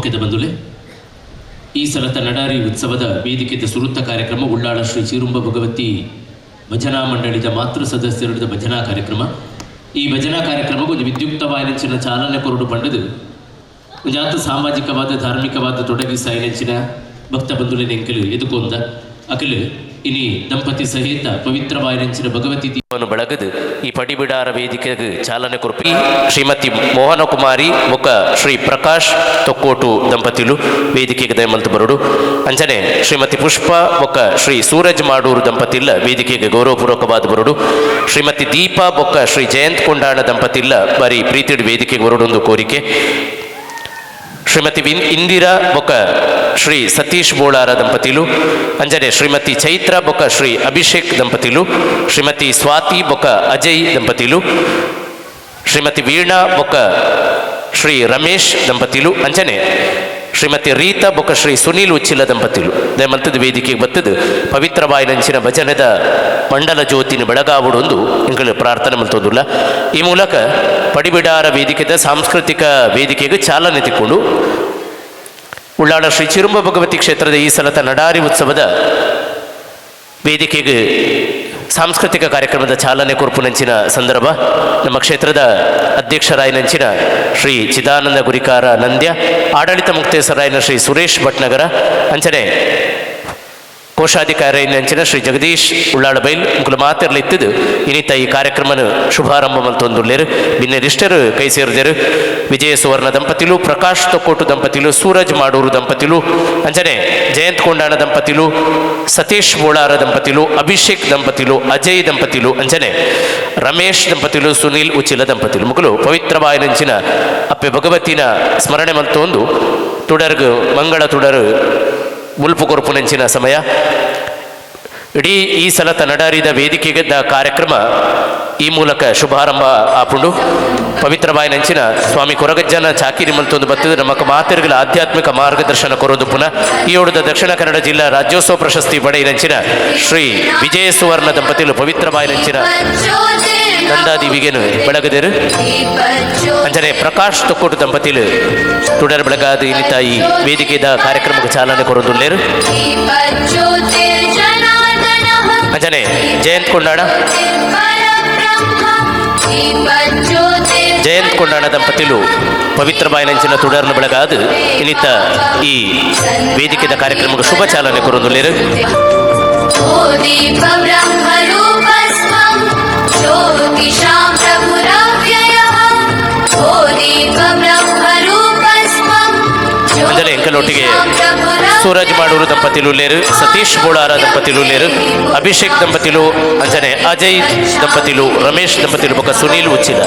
ಮೋಕೆದ ಬಂಧುಲೆ, ಈ ಸಲತ ನಡಾರಿ ಉತ್ಸವದ ವೇದಿಕೆದ ಸುರುತ್ತ ಕಾರ್ಯಕ್ರಮ ಉಳ್ಳಾಳ ಶ್ರೀ ಚೀರುಂಬ ಭಗವತಿ ಭಜನಾ ಮಂಡಳಿದ ಮಾತೃ ಸದಸ್ಯರುದ ಭಜನಾ ಕಾರ್ಯಕ್ರಮ. ಈ ಭಜನಾ ಕಾರ್ಯಕ್ರಮಕ್ಕೂ ವಿದ್ಯುಕ್ತವಾಯಿನಂಚಿನ ಚಾಲನೆ ಕೊರಡು ಪಂಡದು ಜಾತ ಸಾಮಾಜಿಕವಾದ ಧಾರ್ಮಿಕವಾದ ತೊಡಗಿಸಾಯಿನಂಚಿನ ಭಕ್ತ ಬಂಧುಲೆ ನೆಂಕಲು ಎದುಕೊಂದ ಅಕಲು ಇನಿ ದಂಪತಿ ಸಹಿತ ಪವಿತ್ರವಾಯಿನಂಚಿನ ಭಗವತಿ ದೀಪವನ್ನು ಬೆಳಗದು ಈ ಪಡಿಬಿಡಾರ ವೇದಿಕೆಗೆ ಚಾಲನೆ ಕೊರ್ಪಿ ಶ್ರೀಮತಿ ಮೋಹನಕುಮಾರಿ ಮುಖ ಶ್ರೀ ಪ್ರಕಾಶ್ ತೊಕ್ಕೋಟು ದಂಪತಿಲು ವೇದಿಕೆಗೆ ದಯಮಲ್ತು ಬರುಡು. ಅಂಚನೆ ಶ್ರೀಮತಿ ಪುಷ್ಪ ಬೊಕ್ಕ ಶ್ರೀ ಸೂರಜ್ ಮಾಡೂರು ದಂಪತಿಲ್ಲ ವೇದಿಕೆಗೆ ಗೌರವಪೂರ್ವಕವಾದ ಬರುಡು. ಶ್ರೀಮತಿ ದೀಪಾ ಬೊಕ್ಕ ಶ್ರೀ ಜಯಂತ್ ಕೊಂಡಾಣ ದಂಪತಿಲ್ಲ ಬಾರಿ ಪ್ರೀತಿಡು ವೇದಿಕೆಗೆ ಬರುಡೊಂದು ಕೋರಿಕೆ. ಶ್ರೀಮತಿ ಇಂದಿರಾ ಬೊಕ್ಕ ಶ್ರೀ ಸತೀಶ್ ಬೋಳಾರ ದಂಪತಿಲು, ಅಂಜನೆ ಶ್ರೀಮತಿ ಚೈತ್ರ ಬೊಕ್ಕ ಶ್ರೀ ಅಭಿಷೇಕ್ ದಂಪತಿಲು, ಶ್ರೀಮತಿ ಸ್ವಾತಿ ಬೊಕ್ಕ ಅಜಯ್ ದಂಪತಿಲು, ಶ್ರೀಮತಿ ವೀಣಾ ಬೊಕ್ಕ ಶ್ರೀ ರಮೇಶ್ ದಂಪತಿಲು, ಅಂಜನೆ ಶ್ರೀಮತಿ ರೀತಾ ಬೊಕ್ಕ ಶ್ರೀ ಸುನೀಲ್ ಉಚ್ಚಿಲ ದಂಪತಿಲು ದಯಮಂತದ ವೇದಿಕೆಗೆ ಬತ್ತದು ಪವಿತ್ರ ಬಾಯಿನಂಚಿನ ಭಜನೆದ ಮಂಡಲ ಜ್ಯೋತಿನ ಬೆಳಗಾವುಡೊಂದು ಎಂಕಲು ಪ್ರಾರ್ಥನೆ ಮಲ್ತೊಂದುಲ್ಲ. ಈ ಮೂಲಕ ಪಡಿಬಿಡಾರ ವೇದಿಕೆದ ಸಾಂಸ್ಕೃತಿಕ ವೇದಿಕೆಗೆ ಚಾಲನೆ ತಿಕ್ಕೊಂಡು ಉಳ್ಳಾಳ ಶ್ರೀ ಚಿರುಂಬ ಭಗವತಿ ಕ್ಷೇತ್ರದ ಈ ಸಲತ ನಡಾರಿ ಉತ್ಸವದ ವೇದಿಕೆಗೆ ಸಾಂಸ್ಕೃತಿಕ ಕಾರ್ಯಕ್ರಮದ ಚಾಲನೆ ಕೊರ್ಪುನಂಚಿನ ಸಂದರ್ಭ ನಮ್ಮ ಕ್ಷೇತ್ರದ ಅಧ್ಯಕ್ಷರಾಯನಂಚಿನ ಶ್ರೀ ಚಿದಾನಂದ ಗುರಿಕಾರ ನಂದ್ಯ, ಆಡಳಿತ ಮುಕ್ತೇಸರಾಯನ ಶ್ರೀ ಸುರೇಶ್ ಭಟ್ನಗರ, ಅಂಚನೆ ಕೋಶಾಧಿಕಾರಿ ನಂಚಿನ ಶ್ರೀ ಜಗದೀಶ್ ಉಳ್ಳಾಳ ಬೈಲ್ ಮುಕುಲು ಮಾತಿರ್ಲಿತ್ತಿದ್ದು ಇನಿತ ಈ ಕಾರ್ಯಕ್ರಮನ ಶುಭಾರಂಭ ಮಲ್ತೊಂದುಲ್ಲೇರು. ಬಿನ್ನೆರಿಷ್ಟರು ಕೈ ಸೇರಿದರು ವಿಜಯ ಸುವರ್ಣ ದಂಪತಿಲು, ಪ್ರಕಾಶ್ ತೊಕ್ಕೋಟು ದಂಪತಿಲು, ಸೂರಜ್ ಮಾಡೂರು ದಂಪತಿಲು, ಅಂಚನೆ ಜಯಂತ್ ಕೊಂಡಾಣ ದಂಪತಿಲು, ಸತೀಶ್ ಬೋಳಾರ ದಂಪತಿಲು, ಅಭಿಷೇಕ್ ದಂಪತಿಲು, ಅಜಯ್ ದಂಪತಿಲು, ಅಂಚನೆ ರಮೇಶ್ ದಂಪತಿಲು, ಸುನೀಲ್ ಉಚಿಲ ದಂಪತಿಲು ಮುಕುಲು ಪವಿತ್ರವಾಯಿನಂಚಿನ ಅಪ್ಪೆ ಭಗವತಿನ ಸ್ಮರಣೆ ಮಲ್ತೊಂದು ತುಡರ್ಗು ಮಂಗಳ ತುಡರು ಮುಲ್ಪು ಕೊರ್ಪುನಂಚಿನ ಸಮಯ. ಇಡೀ ಈ ಸಲತ ನಡಾರಿದ ವೇದಿಕೆಗೆ ಕಾರ್ಯಕ್ರಮ ಈ ಮೂಲಕ ಶುಭಾರಂಭ ಆಪುಂಡು. ಪವಿತ್ರವಾಯಿನಂಚಿನ ಸ್ವಾಮಿ ಕೊರಗಜ್ಜನ ಚಾಕಿರಿ ಮಲ್ತೊಂದು ಬತ್ತದ ನಮ್ಮ ಮಾತೆರ್ಗಳ ಆಧ್ಯಾತ್ಮಿಕ ಮಾರ್ಗದರ್ಶನ ಕೊರೊಂದು ಪುನಃ ಈ ಒಡದ ದಕ್ಷಿಣ ಕನ್ನಡ ಜಿಲ್ಲಾ ರಾಜ್ಯೋತ್ಸವ ಪ್ರಶಸ್ತಿ ಪಡೆಯಿನಂಚಿನ ಶ್ರೀ ವಿಜಯ ಸುವರ್ಣ ದಂಪತಿಲು ಪವಿತ್ರವಾಯಿನಂಚಿನ ನಂದಾದೇವಿಗೇನು ಬೆಳಗದಿರು. ಅಂಚನೆ ಪ್ರಕಾಶ್ ತೊಕ್ಕೋಟು ದಂಪತಿಲು ತುಡರ್ ಬೆಳಗಾದ ಇನ್ನಿತ ಈ ವೇದಿಕೆದ ಕಾರ್ಯಕ್ರಮಕ್ಕೆ ಚಾಲನೆ ಕೊರೊಂದುಲ್ಲೇರು. ಅಂಚನೆ ಜಯಂತ್ ಕೊಂಡಾಣ ಜಯಂತ್ ಕೊಂಡಾಣ ದಂಪತಿಲು ಪವಿತ್ರ ಬಾಯಿನಂಚಿನ ತುಡರ್ನ ಬೆಳಗಾದ ಇನ್ನಿತ ಈ ವೇದಿಕೆದ ಕಾರ್ಯಕ್ರಮಕ್ಕೆ ಶುಭ ಚಾಲನೆ ಕೊರೊಂದುಲ್ಲೇರು. ಅಂಜನೆ ಎಂಕಲೊಟ್ಟಿಗೆ ಸೂರಜ್ ಮಾಡೂರು ದಂಪತಿಲು ಲೇರು, ಸತೀಶ್ ಬೋಳಾರ ದಂಪತಿಲು ಲೇರು, ಅಭಿಷೇಕ್ ದಂಪತಿಲು, ಅಂಜನೆ ಅಜಯ್ ದಂಪತಿಲು, ರಮೇಶ್ ದಂಪತಿಲು ಬೊಕ್ಕ ಸುನೀಲ್ ಉಚ್ಚಿಲ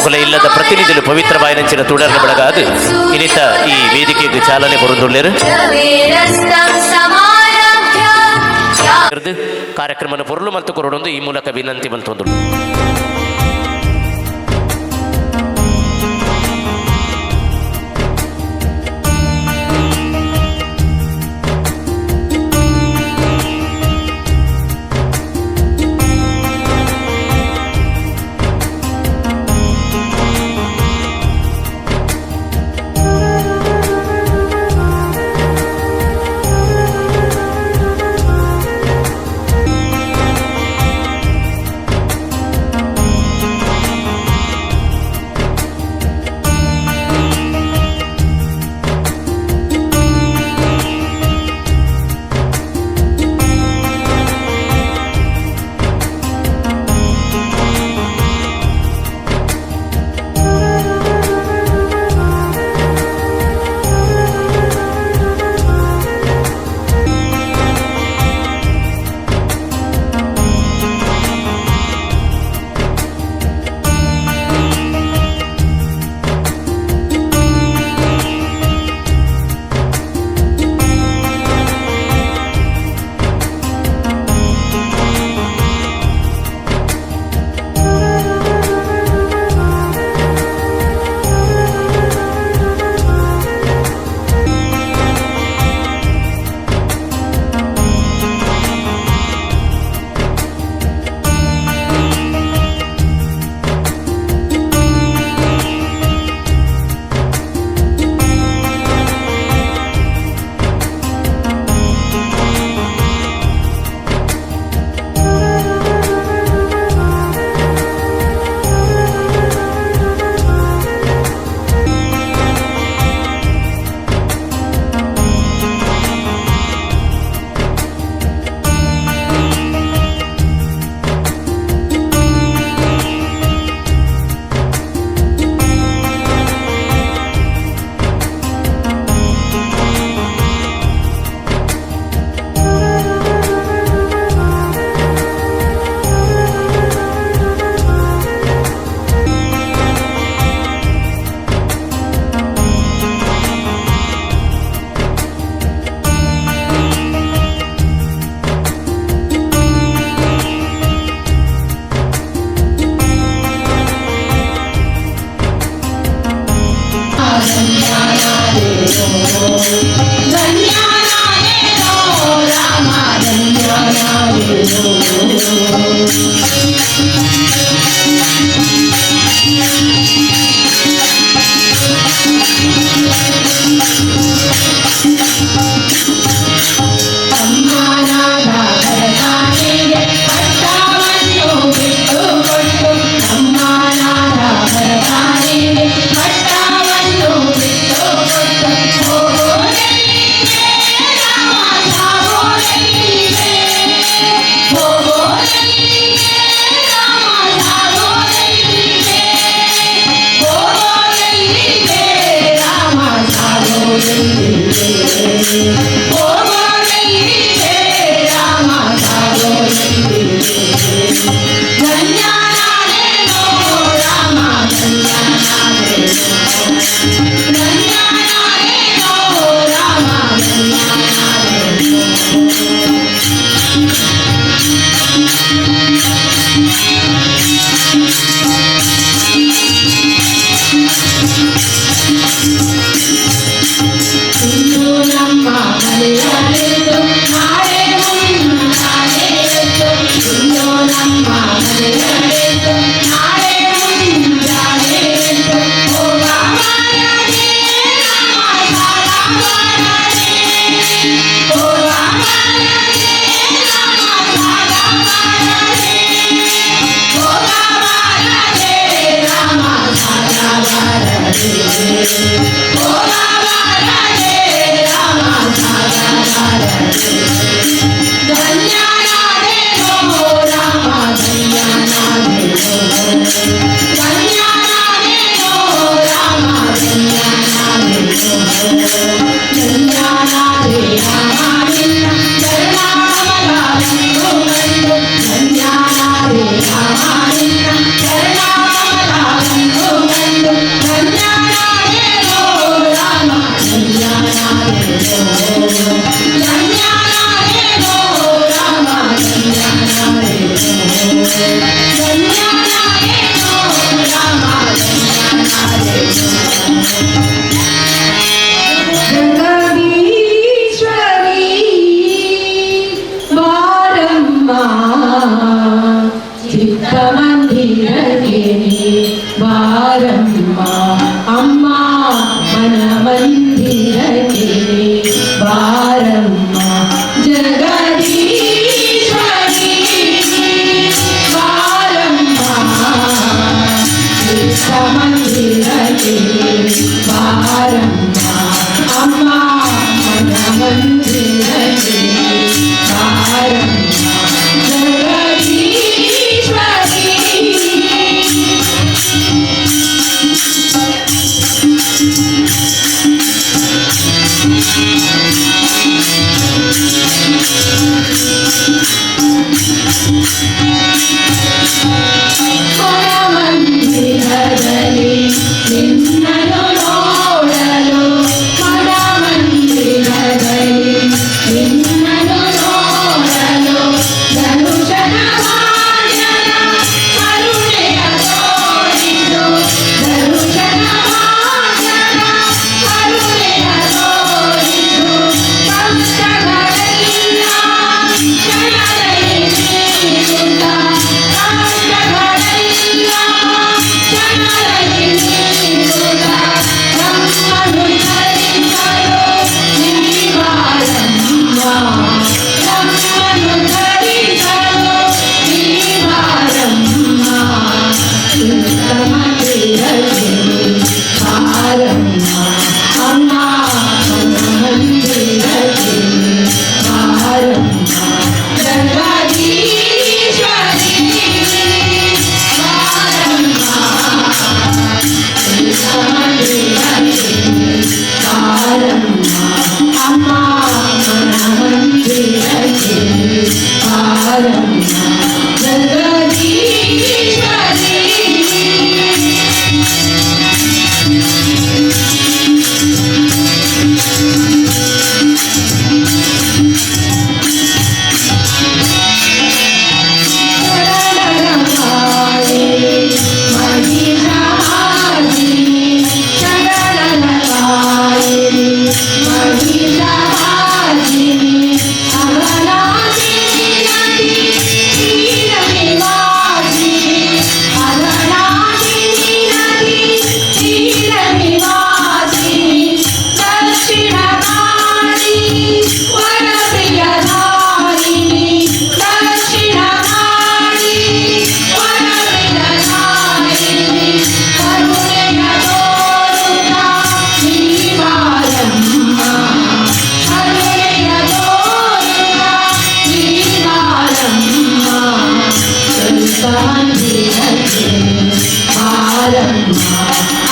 ಕುಲ ಇಲ್ಲದ ಪ್ರತಿನಿಧಿಲು ಪವಿತ್ರ ಬಾಯಿನಂಚಿನ ತುಡರ್ನ ಬೆಳಗಾದ ಇನ್ನಿತ ಈ ವೇದಿಕೆಗೆ ಚಾಲನೆ ಬರುದುಲ್ಲೇರು. ಕಾರ್ಯಕ್ರಮನ ಪೊರುಳು ಮತ್ತು ಕೊರಡೊಂದು ಈ ಮೂಲಕ ವಿನಂತಿ ಮಲ್ತೊಂದು. ಮಂದಿರಕ್ಕೆ ಬಾರಮ್ಮ ಅಮ್ಮ ಮನ ಮಂದಿರಕ್ಕೆ ಬಾರಮ್ಮ ಜಗದೀಶ್ವರಿ ಬಾರಮ್ಮ ಮಂದಿರಕ್ಕೆ ಬಾರಮ್ಮ ಅಮ್ಮ ಮನ ಮಂದಿರಕ್ಕೆ ಬಾರಮ್ಮ ಜಗದೀಶ್ವರಿ. ಮನಮಂದಿರದಲ್ಲಿ ನಿನ್ನನ್ನು ನೋಡಲು, ಮನಮಂದಿರದಲ್ಲಿ ನಿನ್ನನ್ನು ನೋಡಲು, ದರುಶನ ಭಾಗ್ಯದ ಕರುಣೆಯ ತೋರಿಸು, ದರುಶನ ಭಾಗ್ಯದ ಕರುಣೆಯ ತೋರಿಸು, ಕಷ್ಟಗಳೆಲ್ಲ ಕ್ಷಣದಲ್ಲಿ ನೀಗುತ್ತ, ಕಷ್ಟಗಳೆಲ್ಲ ಕ್ಷಣದಲ್ಲಿ ನೀಗುತ್ತ, ನಮ್ಮನ್ನು ಧರಿಸಲು ನೀ ಬಾರಮ್ಮ, ನಮ್ಮನ್ನು ಧರಿಸಲು ನೀ ಬಾರಮ್ಮ, ಮಂದಿರಕ್ಕೆ ಬಾರಮ್ಮ ಅಮ್ಮ ಮಂದಿರಕ್ಕೆ ಬಾರಮ್ಮ ಜಗದೀಶ್ವರಿ ಬಾರಮ್ಮ ಮಂದಿರಕ್ಕೆ ಬಾರಮ್ಮ ಅಮ್ಮ ಮಂದಿರಕ್ಕೆ ಬಾರಮ್ಮ ಜಗದೀಶ್ವರಿ.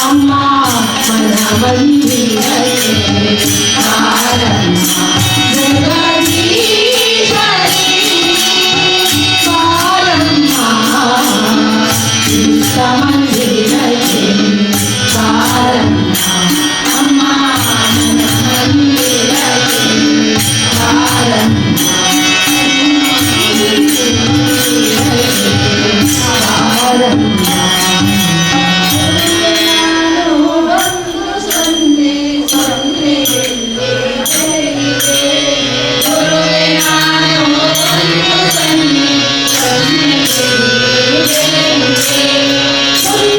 ಅಮ್ಮ ಮನ ಮಂದಿರಕ್ಕೆ ಬಾರಮ್ಮ ಜಗದೀಶ್ವರಿ ಬಾರಮ್ಮ ಮಂದಿರಕ್ಕೆ ಬಾರಮ್ಮ ಅಮ್ಮ ಮನ ಮಂದಿರಕ್ಕೆ ಬಾರಮ್ಮ ಬಾರಮ್ಮ. 0 0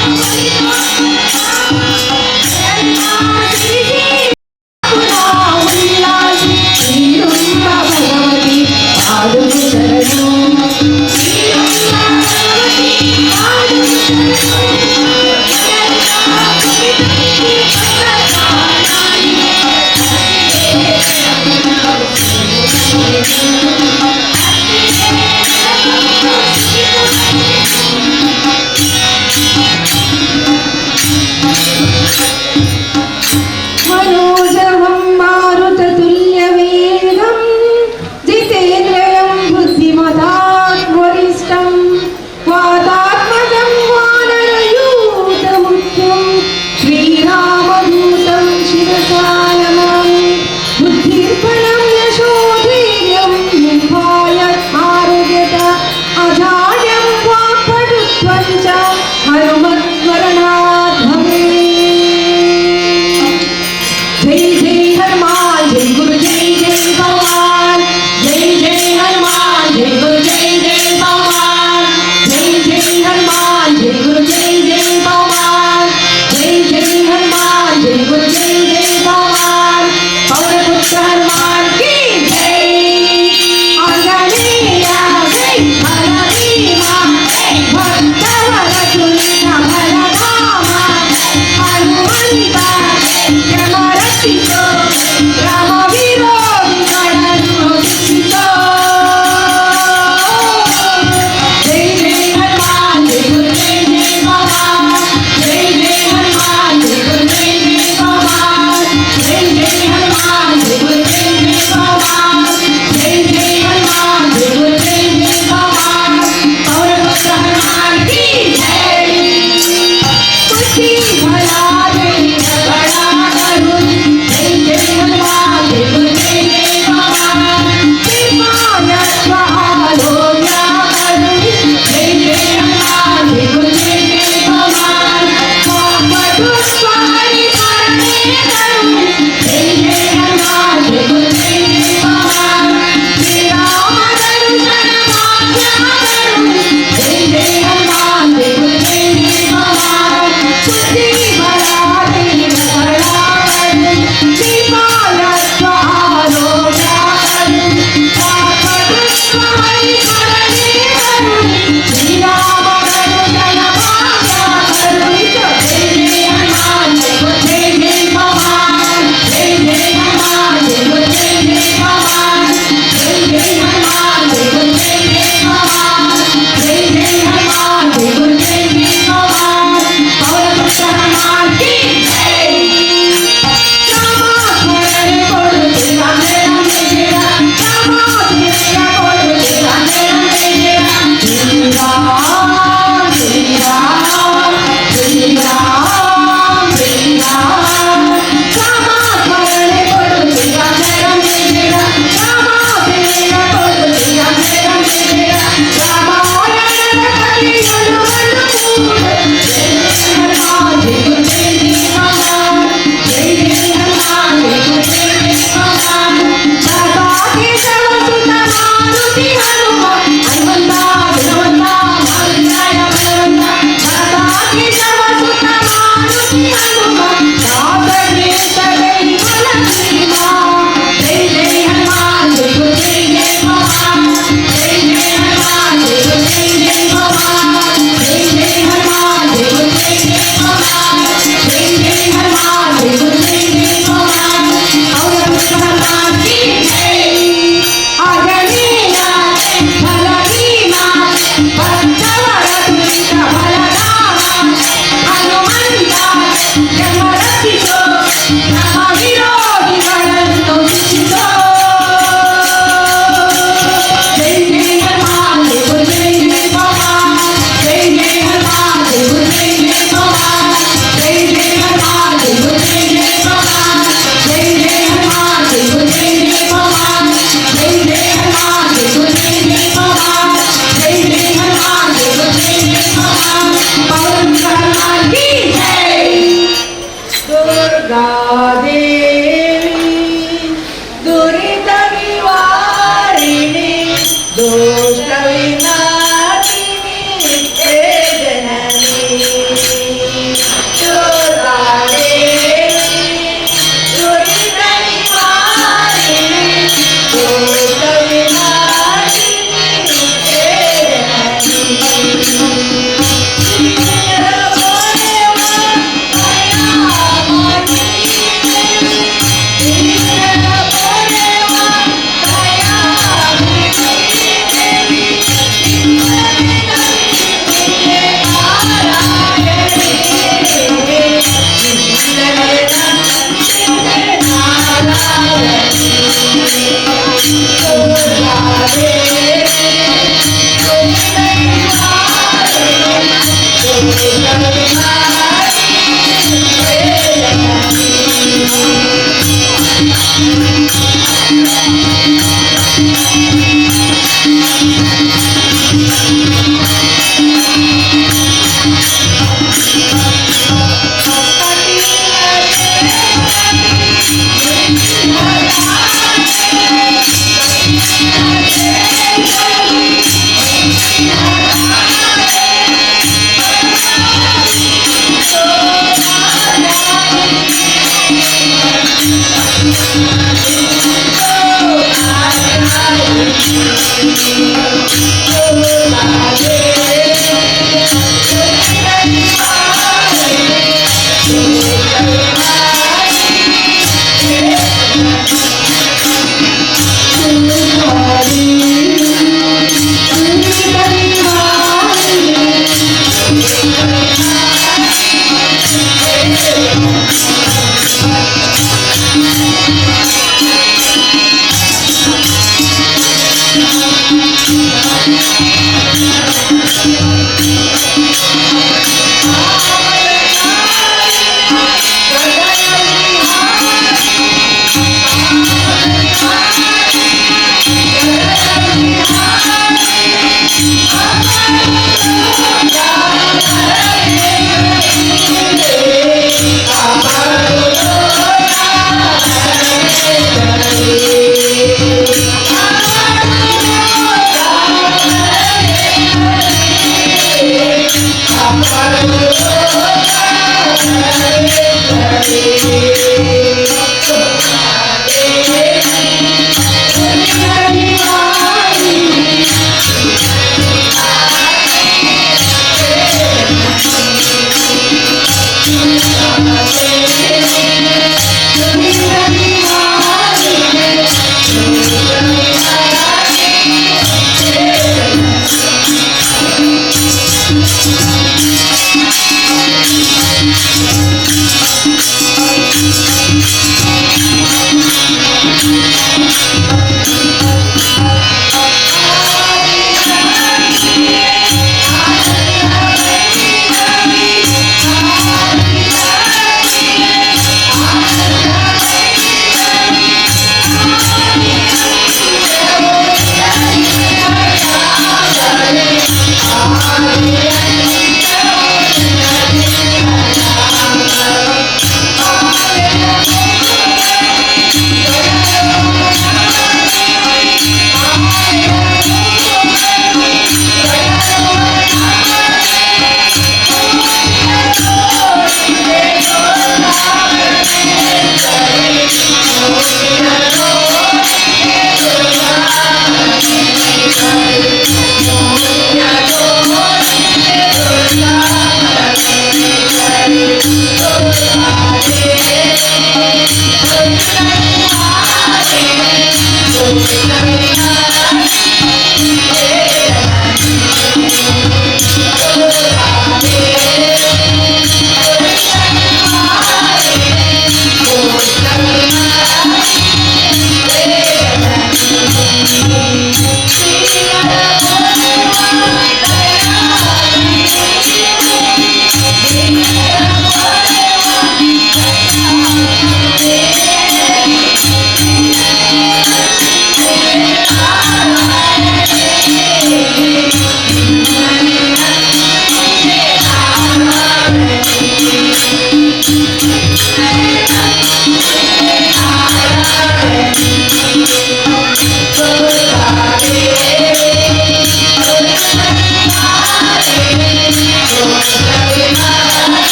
Thank you.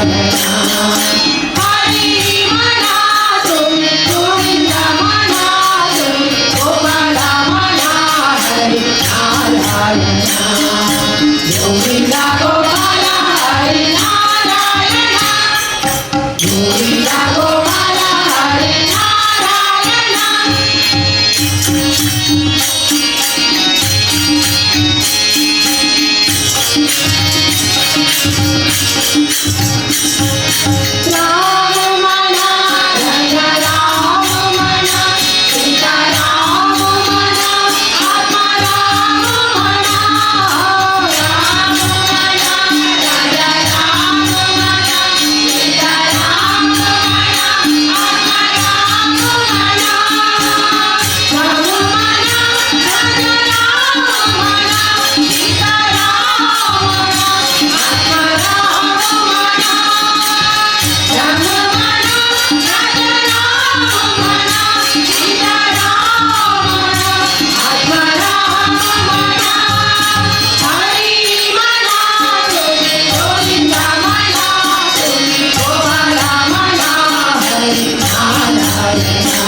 Narayana. Hari म्हणा तुम्ही, गोविंद म्हणा तुम्ही, गोपाला म्हणा हरी नारायणा. गोविंदा गोपाला हरी नारायणा. गोविंदा गोपाला हरी नारायणा. राम म्हणा राजा राम म्हणा, सीता राम म्हणा, आत्मा राम म्हणा. राम म्हणा राजा राम म्हणा, सीता राम म्हणा, आत्मा राम म्हणा. राम म्हणा राजा राम म्हणा, सीता राम म्हणा, आत्मा राम म्हणा. राम म्हणा राजा राम म्हणा, सीता राम म्हणा, आत्मा राम म्हणा. हरी म्हणा तुम्ही, गोविंदा म्हणा तुम्ही, गोपाला म्हणा हरी नारायणा.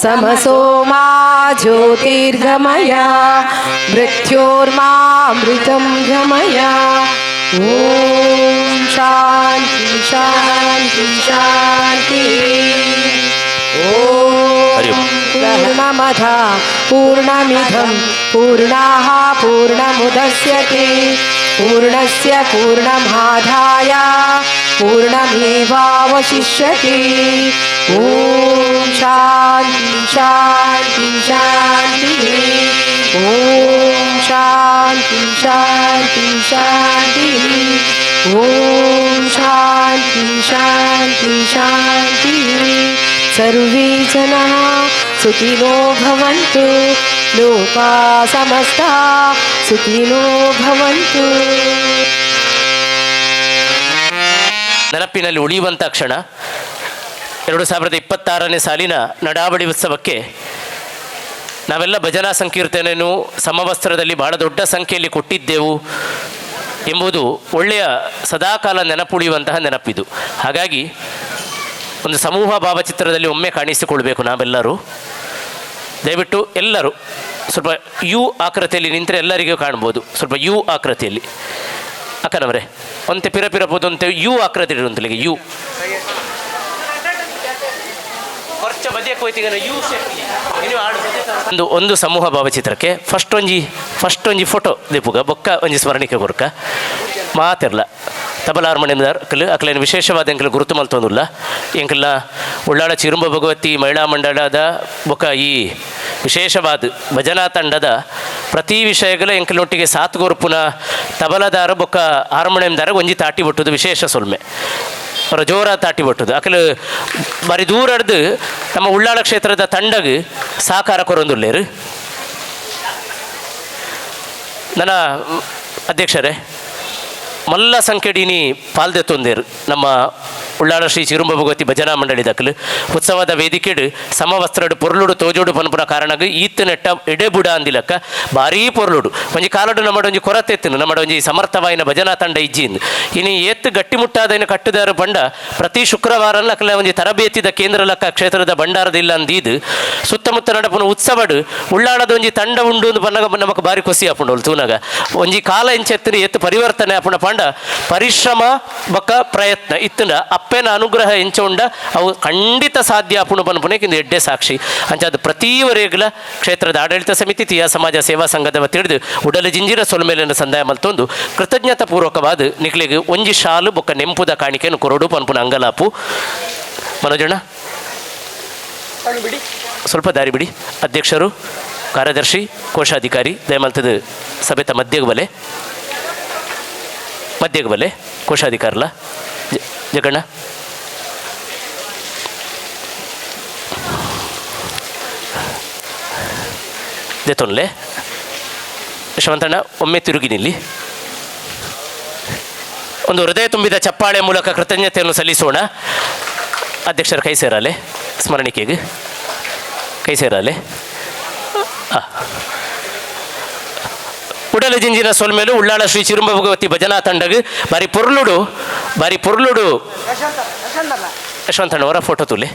तमसो मा ज्योतिर्गमय, मृत्योर्मामृतं गमय. ॐ शान्ति शान्ति शान्तिः. ॐ हरि ओम्. पूर्णमदः पूर्णमिदं पूर्णात् पूर्णमुदच्यते, पूर्णस्य पूर्णमादाय पूर्णमेवावशिष्यते. ॐ शान्ति शान्ति शान्तिः. ॐ शान्ति शान्ति शान्तिः. ॐ शान्ति शान्ति शान्तिः. सर्वे जनाः सुखिनो भवन्तु, लोका समस्ता सुखिनो भवन्तु. ನೆನಪಿನಲ್ಲಿ ಉಳಿಯುವಂಥ ಕ್ಷಣ. 2026ನೇ ಸಾಲಿನ ನಡಾವಳಿ ಉತ್ಸವಕ್ಕೆ ನಾವೆಲ್ಲ ಭಜನಾ ಸಂಕೀರ್ತನೆಯನ್ನು ಸಮವಸ್ತ್ರದಲ್ಲಿ ಬಹಳ ದೊಡ್ಡ ಸಂಖ್ಯೆಯಲ್ಲಿ ಕೊಟ್ಟಿದ್ದೆವು ಎಂಬುದು ಒಳ್ಳೆಯ ಸದಾಕಾಲ ನೆನಪುಳಿಯುವಂತಹ ನೆನಪಿದು. ಹಾಗಾಗಿ ಒಂದು ಸಮೂಹ ಭಾವಚಿತ್ರದಲ್ಲಿ ಒಮ್ಮೆ ಕಾಣಿಸಿಕೊಳ್ಬೇಕು ನಾವೆಲ್ಲರೂ. ದಯವಿಟ್ಟು ಎಲ್ಲರೂ ಸ್ವಲ್ಪ you ಆಕೃತಿಯಲ್ಲಿ ನಿಂತರೆ ಎಲ್ಲರಿಗೂ ಕಾಣ್ಬೋದು. ಸ್ವಲ್ಪ you ಆಕೃತಿಯಲ್ಲಿ ಅಕ್ಕನವರೇ, ಒಂತೆ ಪಿರ ಪಿರ ಪೋದೊಂತೆ you ಆಕೃತಿ ಇರುವಂತಲಿಗೆ you ಕೊರ್ಚ ಬದಿಯ ಕೋಯ್ತಿಗನ ಯು ಒಂದು ಒಂದು ಸಮೂಹ ಭಾವಚಿತ್ರಕ್ಕೆ ಫಸ್ಟ್ ಒಂಜಿ ಫೋಟೋ ದೀಪುಗ, ಬೊಕ್ಕ ಒಂಜಿ ಸ್ಮರಣಿಕೆ ಕೊರ್ಕ. ಮಾತಿರ್ಲ ತಬಲಾರ್ ಮಣಿದಾರ್ ಅಕಲ್ ಅಕ್ಲೇನು ವಿಶೇಷವಾದ ಎಂಕಲ್ ಗುರುತು ಮಲ್ತೊಂದುಲ್ಲ. ಎಂಕಲ್ನ ಉಳ್ಳಾಳ ಚಿರುಂಬ ಭಗವತಿ ಮಹಿಳಾ ಮಂಡಳದ ಬೊಕ್ಕ ಈ ವಿಶೇಷವಾದ ಭಜನಾ ತಂಡದ ಪ್ರತಿ ವಿಷಯಗಳ ಎಂಕಲ್ನೊಟ್ಟಿಗೆ ಸಾತ್ ಕೊರ್ಪುನ ತಬಲದಾರ ಬೊಕ್ಕ ಹಾರ್ಮೋನಿಯಂದಾರ ಒಂಜಿ ತಾಟಿ ಬೊಟ್ಟುದು. ವಿಶೇಷ ಸೊಲ್ಮೆ. ಅವರ ಜೋರ ತಾಟಿ ಬೊಟ್ಟುದು. ಅಕಲು ಬಾರಿ ದೂರಡ್ದು ನಮ್ಮ ಉಳ್ಳಾಳ ಕ್ಷೇತ್ರದ ತಂಡಗ್ ಸಹಕಾರ ಕೊರೊಂದುಲ್ಲೇರು. ನನ್ನ ಅಧ್ಯಕ್ಷರೇ, ಮಲ್ಲ ಸಂಖ್ಯೆಡಿನಿ ಪಾಲ್ದೆತ್ತೊಂದೇರು ನಮ್ಮ ಉಳ್ಳಾಳ ಶ್ರೀ ಚಿರುಂಬ ಭಗವತಿ ಭಜನಾ ಮಂಡಳಿ ದಕ್ಕಲು. ಉತ್ಸವದ ವೇದಿಕೆಡು ಸಮವಸ್ತ್ರಡು ಪೊರ್ಲುಡು ತೋಜೋಡು ಪನ್ಪುನ ಕಾರಣಗ್ ಈತ್ ನೆಟ್ಟ ಎಡೆ ಬುಡ ಅಂದಿಲಕ್ಕ ಭಾರೀ ಪೊರ್ಲುಡು. ಒಂಜಿ ಕಾಲಡು ನಮ್ಮಡ ಒಂಜಿ ಕೊರತೆ ಇತ್ತು, ನಮ್ಮಡ ಒಂಜಿ ಸಮರ್ಥವಾಯಿನ ಭಜನಾ ತಂಡ ಇಜ್ಜಿಂದು. ಇನಿ ಏತ್ ಗಟ್ಟಿಮುಟ್ಟಾದೈನ ಕಟ್ಟುದಾರ ಬಂಡ ಪ್ರತಿ ಶುಕ್ರವಾರ ಅಕಲ ಒಂಜಿ ತರಬೇತಿದ ಕೇಂದ್ರ ಲಕ್ಕ ಕ್ಷೇತ್ರದ ಭಂಡಾರದ ಇಲ್ಲ ಅಂದೀದು ಸುತ್ತಮುತ್ತ ನಡಪುನ ಉತ್ಸವಡು ಉಳ್ಳಾಳದ ಒಂಜಿ ತಂಡ ಉಂಡು ಅಂದ್ ಪನ್ನಗ ನಮಕ್ ಬಾರಿ ಖುಷಿ ಆಪುಂಡು ತೂನಗ. ಒಂಜಿ ಕಾಲ ಇಂಚೆತ್ತಿನ ಎತ್ತು ಪರಿವರ್ತನೆ ಆಪುಂಡ ಪಂಡ ಪರಿಶ್ರಮ ಬೊಕ್ಕ ಪ್ರಯತ್ನ ಇತ್ತಂಡ ಅಪ್ಪೆನ ಅನುಗ್ರಹ ಎಂಚ ಉಂಡ ಅವು ಖಂಡಿತ ಸಾಧ್ಯ ಆಪುಂಡು ಪನ್ಪುನೆಕ್ ಇಂದು ಎಡ್ಡೆ ಸಾಕ್ಷಿ. ಅಂಚಾದ ಪ್ರತಿವರೆಗ್ಲ ಕ್ಷೇತ್ರದ ಆಡಳಿತ ಸಮಿತಿ, ತೀಯಾ ಸಮಾಜ ಸೇವಾ ಸಂಘದ ತಿಳಿದು ಉಡಲ ಜಿಂಜಿರ ಸೊಲ್ಮೇಲಿನ ಸಂದಾಯ ಮಲ್ತೊಂದು ಕೃತಜ್ಞತಾ ಪೂರ್ವಕವಾದ ನಿಕ್ಲೆಗ್ ಒಂಜಿ ಶಾಲು ಬೊಕ್ಕ ನೆಂಪುದ ಕಾಣಿಕೆಯನ್ನು ಕೊರಡು ಪನ್ಪುನ ಅಂಗಲಾಪು. ಮನೋಜಣ್ಣ, ಸ್ವಲ್ಪ ದಾರಿ ಬಿಡಿ. ಅಧ್ಯಕ್ಷರು, ಕಾರ್ಯದರ್ಶಿ, ಕೋಶಾಧಿಕಾರಿ ದಯಮಲ್ತದ ಸಭೆತ ಮಧ್ಯಗ ಬಲೆ, ಮಧ್ಯಗ ಬಲೆ. ಕೋಶಾಧಿಕಾರಲ ಜಗಣ್ಣ ದೆತೊನ್ಲೆ. ಯಶವಂತಣ್ಣ, ಒಮ್ಮೆ ತಿರುಗಿ ನಿಲ್ಲಿ. ಒಂದು ಹೃದಯ ತುಂಬಿದ ಚಪ್ಪಾಳೆ ಮೂಲಕ ಕೃತಜ್ಞತೆಯನ್ನು ಸಲ್ಲಿಸೋಣ. ಅಧ್ಯಕ್ಷರ ಕೈ ಸೇರಲೆ, ಸ್ಮರಣಿಕೆಗೆ ಕೈ ಸೇರಲೆ. ಕುಡಲ ಜಿಂಜಿನ ಸೊಲ್ಮೇಲು ಉಳ್ಳಾಳ ಶ್ರೀ ಚಿರುಂಬ ಭಗವತಿ ಭಜನಾ ತಂಡಗ್ ಬಾರಿ ಪೊರ್ಲುಡು ಬಾರಿ ಪೊರ್ಲುಡು. ಯಶವಂತಣ್ಣ ಅವರ ಫೋಟೋ ತುಲೆ.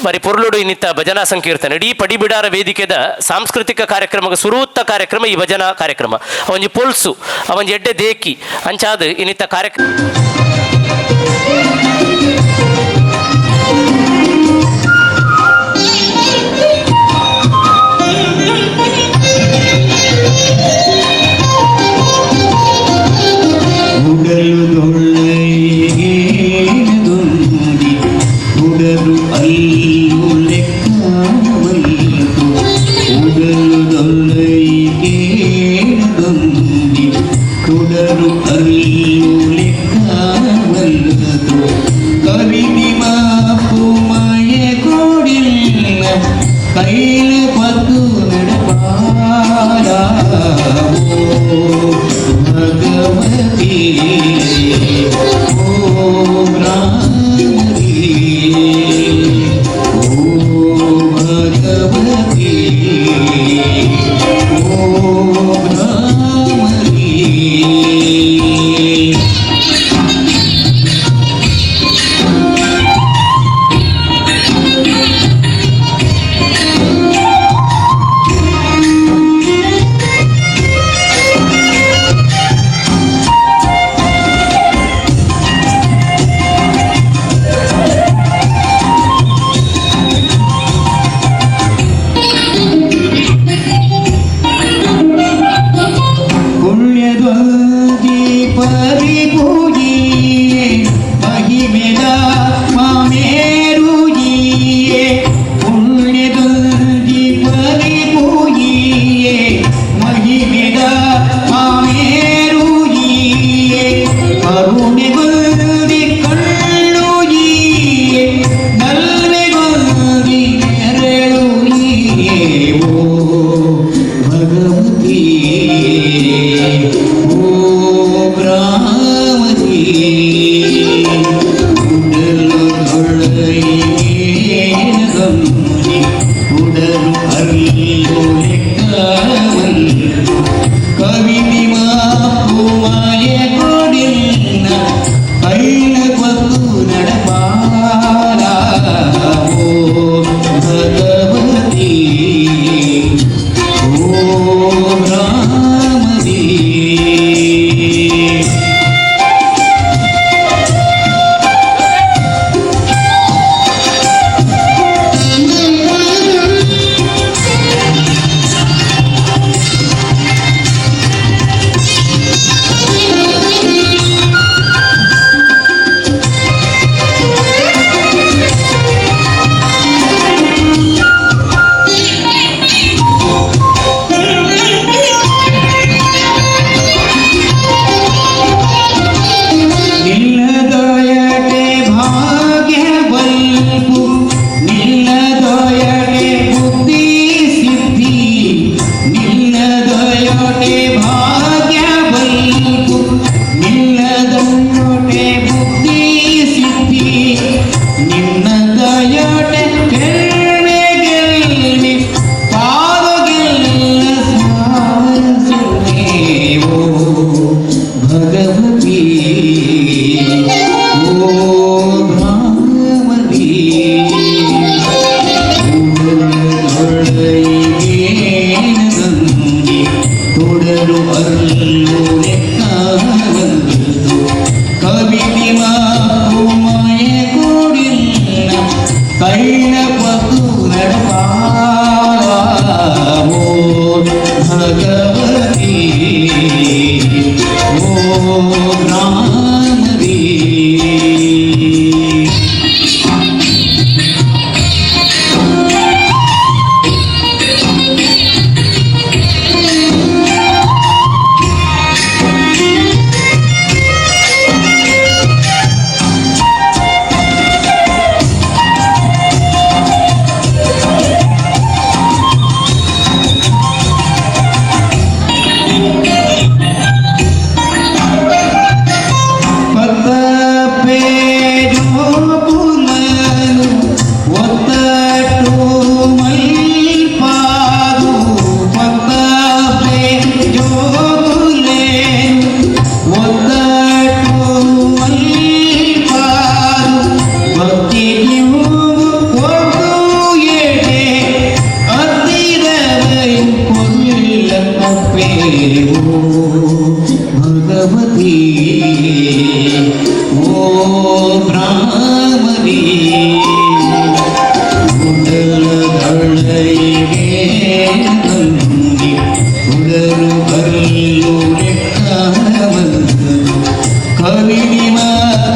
ಬಾರಿ ಪೊರ್ಲುಡು ಇನ್ನಿತ್ತ ಭಜನಾ ಸಂಕೀರ್ತನೆ. ಇಡೀ ಪಡಿಬಿಡಾರ ವೇದಿಕೆದ ಸಾಂಸ್ಕೃತಿಕ ಕಾರ್ಯಕ್ರಮ ಸುರೂತ್ತ ಕಾರ್ಯಕ್ರಮ ಈ ಭಜನಾ ಕಾರ್ಯಕ್ರಮ. ಅವಂಜಿ ಪೊಲ್ಸು, ಅವಂಜಿ ಎಡ್ಡೆ ದೇಕಿ ಅಂಚಾದ ಇನ್ನಿತ್ತ ಕಾರ್ಯಕ್ರಮ. ಉಡಲು ಉಡಲು ಅಲ್ಲು ಲೆಕ್ಕವಲ್ತು ಉಡಲು ದೊಲ್ಲೈಗೇನದೊಂದಿ ಕುಡಲು ಅಲ್ಲು ಲೆಕ್ಕವಲ್ತು ಕವಿದಿ ಮಾಪು ಮಾಯ ಕೋಡಿಲ್ಲ ಕೈಲ ಪತ್ತು ನಡಪಾರ ಭಗವತಿ ಓ ರಾಮರಿ ಓ ಭಗವತಿ ಓ ರಾಮರಿ. ಪುಣ್ಯದೊಂದಿ ಪರಿಪೂಜಿಯೇ ಮಹಿಮೆದ ಮಾಮೇರುಜಿಯೇ. ಪುಣ್ಯದೊಂದಿ ಪರಿಪೂಜಿಯೇ ಮಹಿಮೆದ ಮಾಮೇರುಜಿಯೇ. ಕರುಣೆಗೊಂದಿ ಕಣ್ಣುಜಿಯೇ ನಲ್ವೆಗೊಂದಿ ನೆರಳುಜಿಯೇ. ಓ ಭಗವತಿ ಓ ಬ್ರಾಹ್ಮತಿ ಉಡಲು ದೊಳ್ಳೈಗೇನದೊಂದಿ ಉಡಲು ಅಲ್ಲು ಲೆಕ್ಕವಲ್ಲು ಕವಿದಿ ಮಾಪು ಮಾಯ ಕೊಡಿಲ್ಲ ಕೈಲ ಪತ್ತು ನಡಪಾರ ಓ ಭಗವತಿ ಓ ರಾಮದಿ. ನಿಲ್ಲದೊಯಟೆ ಭಾಗ್ಯ ಬಲ್ಪು ನಿಲ್ಲದೊಯಟೆ ಬುದ್ಧಿ ಸಿದ್ಧಿ. ನಿಲ್ಲದೊಯಟೆ ಭಾಗ್ಯ ಬಲ್ಪು ನಿಲ್ಲದೊಯಟೆ ಬುದ್ಧಿ ಸಿದ್ಧಿ. ನಿನ್ನದೊಯಟೆ ಗೆಲ್ಮೆ ಗೆಲ್ಮೆ ಪಾದಗೆಲ್ಲ ಸಾಸುವೇವೋ ಭಗವತಿ ಓ ಭ್ರಾಮತಿ ಉಡಲೊಳಗೇನದಂದಿ ತೊಡಲು ಅಲ್ಲು ಲೆಕ್ಕವಲ್ತು ಕವಿದಿ ಮಾಪು ಮಾಯ ಕೊಡಿಲ್ಲ ಕೈಲ ಪತು ನಡಪಾರ ಓ ಭಗವತಿ ಓ ಬ್ರಾಹ್ಮರಿ. ಓ ಭ್ರಾಮರಿ. ಉಡಲದೊಳಗೆ ಬಂದಿ ಉಡಲು ಬರಲು ರೆಕ್ಕವಲ್ಲು ಕವಿನಿ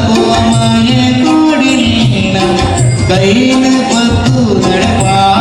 ಕೋಮಯ ಕೊಡಿಲ್ಲ ಕೈನ ಪತ್ತು ನಡಪಾಲ.